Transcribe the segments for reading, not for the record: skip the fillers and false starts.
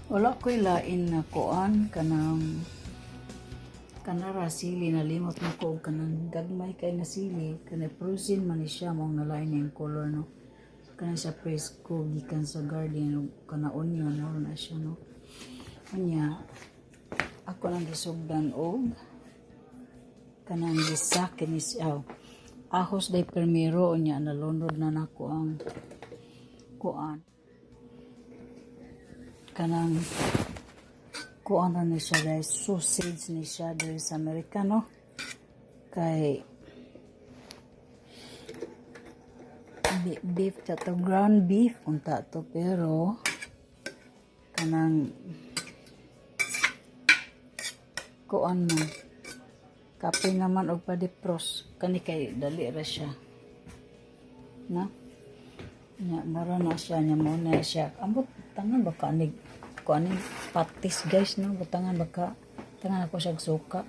Wala ko'y lain na kuan kanang kanara sili, nalimot na ko og kanang gagmay kay nga sili, kanay frozen man ni siya, mao nalain yung color, no. Kanang sa presko gikan sa garden, og kana onion mao na siya, no. Unya ako nang gisugdan og kanang gisa kini siya, ahos day permero. Unya nalunod na nako ang kuan, kanang kuan ra ni siya, guys, sausage ni siya diri sa Amerika, no, kay beef ta to, ground beef unta to, pero kanang kuan man, kape naman og padipros kani kay dali ra siya na. Nya mura na siya, nya mo na siya. Ambot tangan baka ni kuan ni patis, guys, no, butangan baka tangan ako siya suka.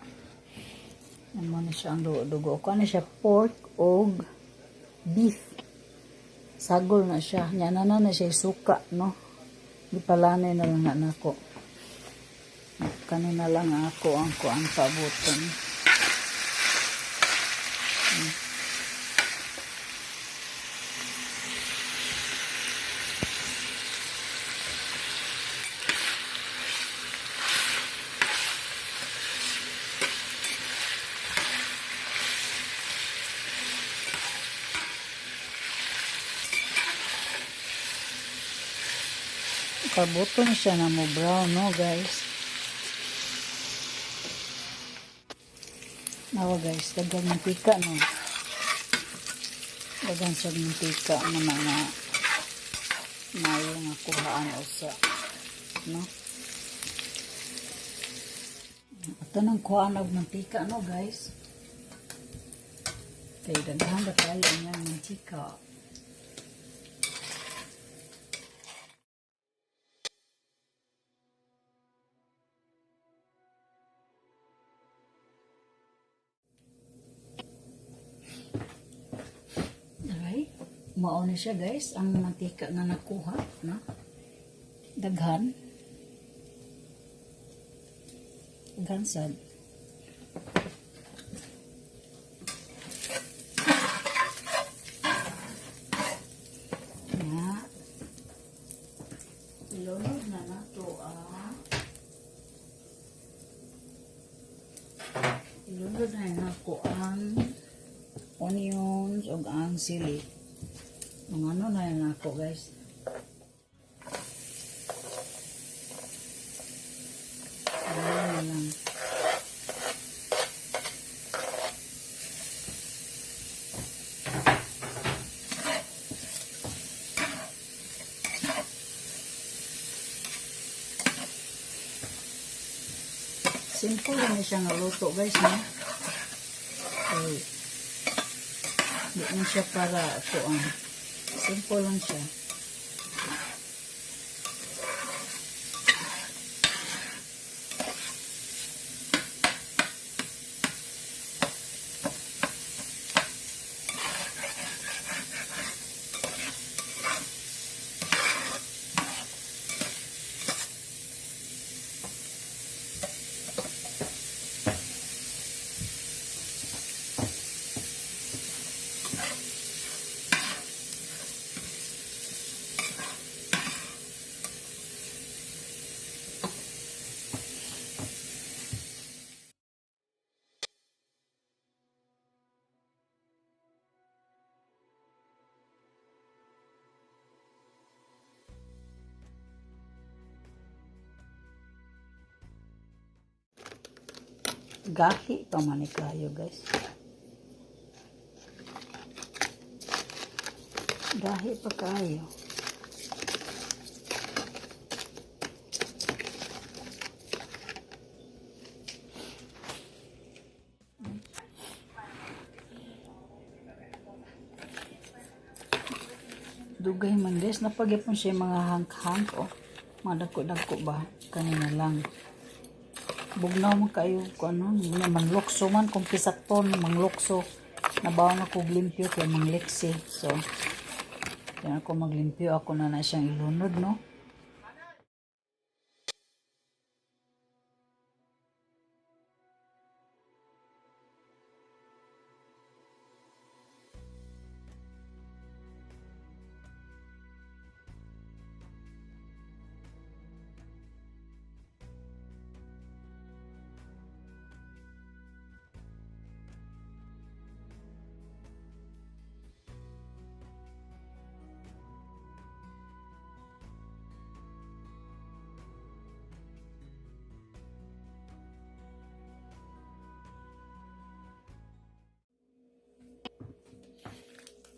Nya mo na siya ang dugo. Kuan ni siya, pork og beef. Sagol na siya. Nya na na siya suka, no. Gipalanay na lang na nako. Kani na lang ako ang kuan pabuton. Pabuton siya na mo brown, no, guys. Nawa, guys, daghang mantika, no. Daghang siya mantika na mga mayo nga kuhaan usa, no. Ato nang kuhaan og mantika, no, guys. Kay daghan ba tayo niyang mantika. Alright. Mao na siya, guys, ang mantika nga nakuha, no? Daghan. Daghan sad. Na. Ilunod na nato ang ilunod na nako ang onions ug ang sili. Ang ano na yan ako, guys. Ayan na lang. Simple lang na siya nga luto, guys, no? Okay. Di na siya para kuan. Simple lang siya. Gahi pa man ni kayo, guys. Gahi pa kayo. Dugay man, guys. Napagyapon siya mga hangk-hangk, oh. Mga dagko-dagko ba? Kanina lang. Bugnaw man kayo kung ano, manglukso man kung pisakton, manglukso. Nabaw na kog limpyo kay mangliksi. So, kaya ako maglimpyo, ako na na siyang ilunod, no?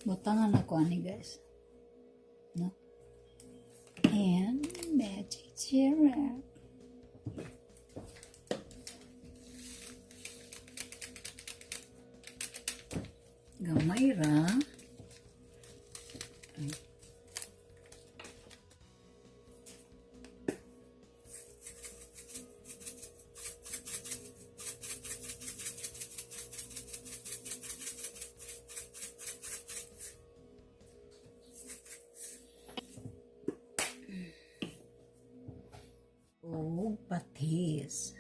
Butangan ako ani, guys. No? And magic syrup. Gamay ra. Ay. Og patis.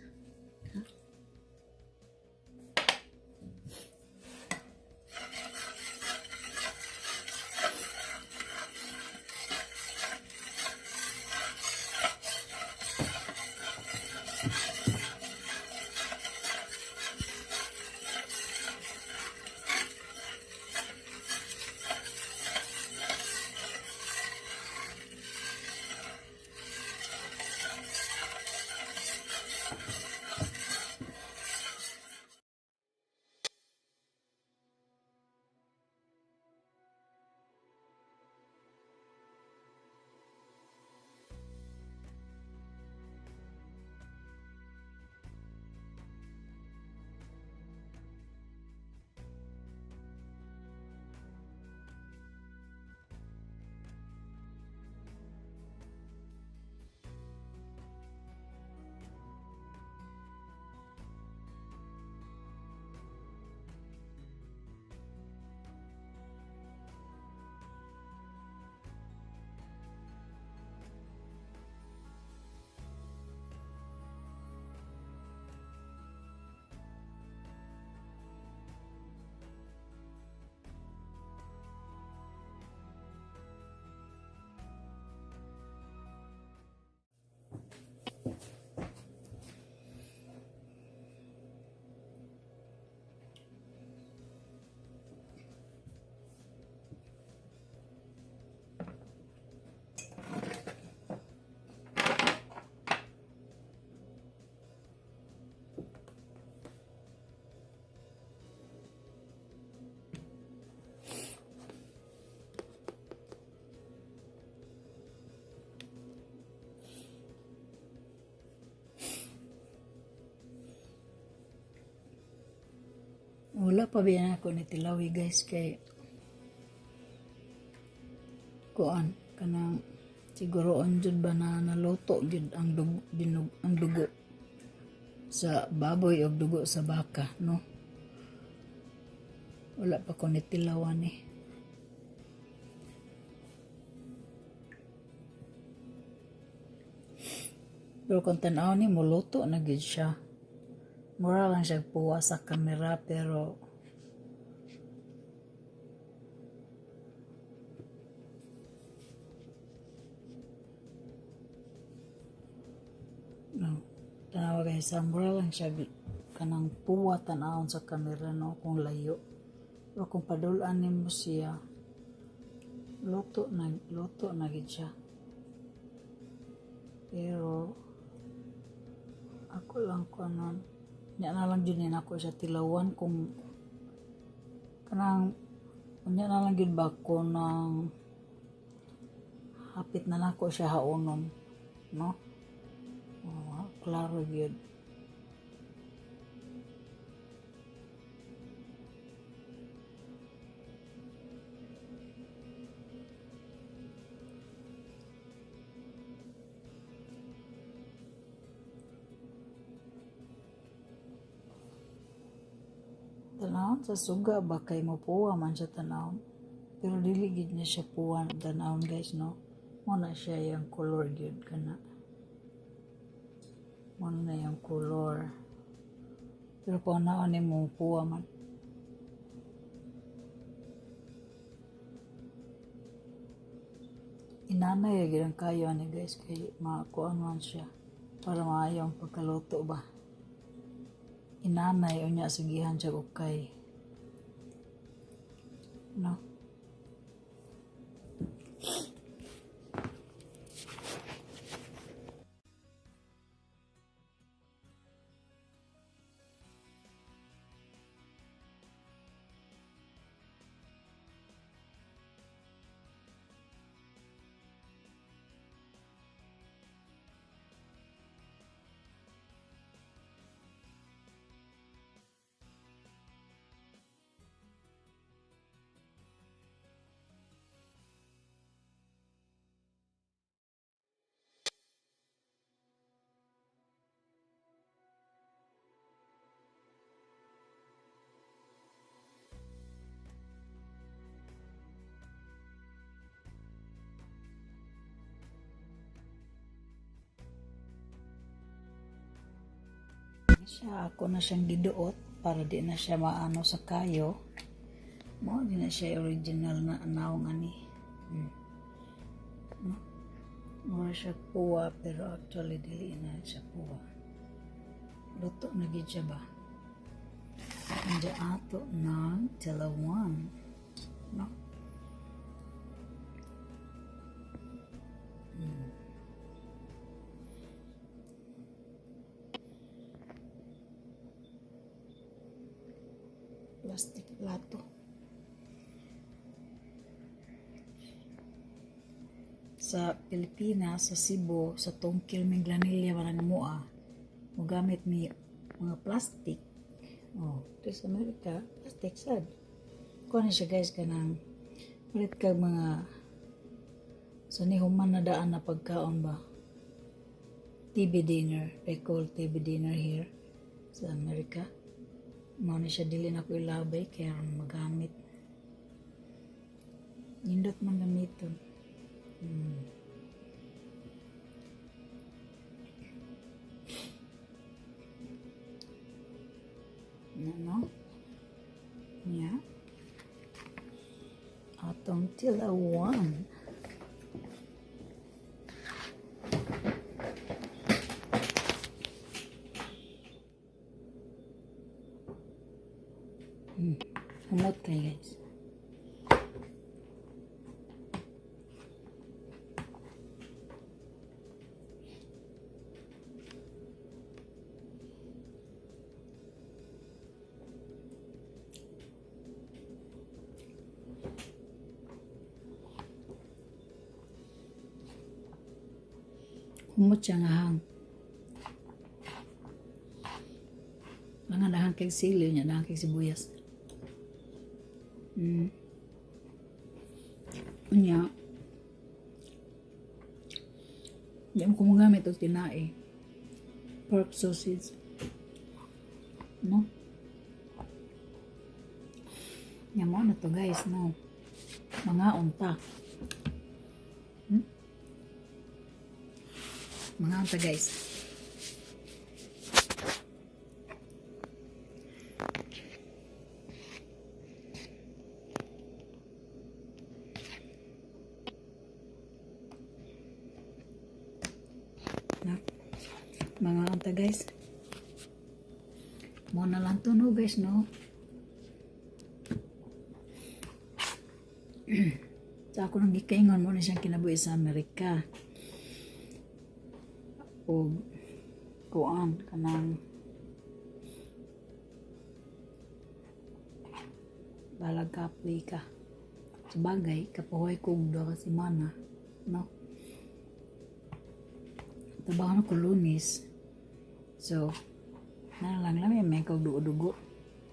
Wala pa biya ako ni tilawi, guys, kay kuan kanang siguro on jud ba na naluto jud ang dugo, dinog, ang dugo sa baboy o dugo sa baka, no? Wala pa ko ni tilawan eh. Pero kung tan-aw ni, muluto na gid siya. Mura lang siya puwa sa kamera, pero no, tanawa, guys, mura lang siya kanang puwa tan-awon sa kamera, no, kung layo. Pero kung padul-an nimo siya, luto na gid siya. Pero ako lang ko ano, nya na lang jud ni nako siya tilawan kung kanang unya na lang jud ba ko nang hapit na nako siya haonon, no? Oh, klaro gyud. Tanawon sa suga ba kay mopuwa man siya tanawon. Pero dili gid niya siya puwa tanawon, guys, no? Mo na siya yung color gyud kana. Mo na yung color. Pero kung naon ni mo, puwa man. Inanay gyud ang kayo ani, guys, kay makuan man siya para maayo ang pagkaluto ba. Inanay, unya sugihan siya ukay. No? Siya, ako na siyang giduot para di na siya maano sa kayo. Mao di na siya original na nawong ani. No? Mura siya puwa, pero actually dili na siya puwa. Luto na gid siya ba? Andiya ato ng tilawan. No? Plastic plato. Sa Pilipinas, sa Cebu, sa Tungkil, Minglanilla, parang mua, mogamit mi mga plastic. Oh, dito sa Amerika, plastic sad. Kuha na siya, guys, kanang palit kag mga sa ni human na daan na pagkaon ba. TV dinner, they call TV dinner here sa Amerika. Mao na siya, dili na ko ilabay kaya aron magamit. Nindot man gamiton. No? Yeah. Atong tilawan. Humot kayo, guys. Humot siya nga hang. Mga dahang kay sili niya, dahang kay sibuyas. Unya, di mo kumagamit og tinae. Pork sausage. No? Nya mo na to, guys, no? Mga unta. Mga unta, guys. Na. Mga unta, guys. Mo na lang to, no, guys, no? Sa ako nang gikaingon mo na siyang kinabuhi sa Amerika. O kuan kanang balag kapoy ka. Sa bagay, kapuhay kong 2 ka semana, no? Trabaho na ko Lunes. So, na lang lang may kag dugo-dugo.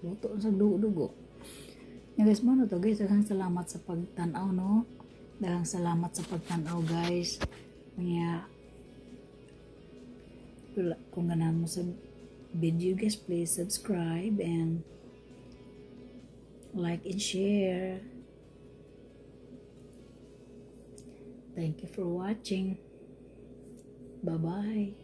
Luto sa dugo-dugo. Ya guys, mo na to, guys. Daghang salamat sa pagtan-aw, no? Daghang salamat sa pagtan-aw, guys. Kaya, kung ganahan mo sa video, guys, please subscribe and like and share. Thank you for watching. Bye-bye.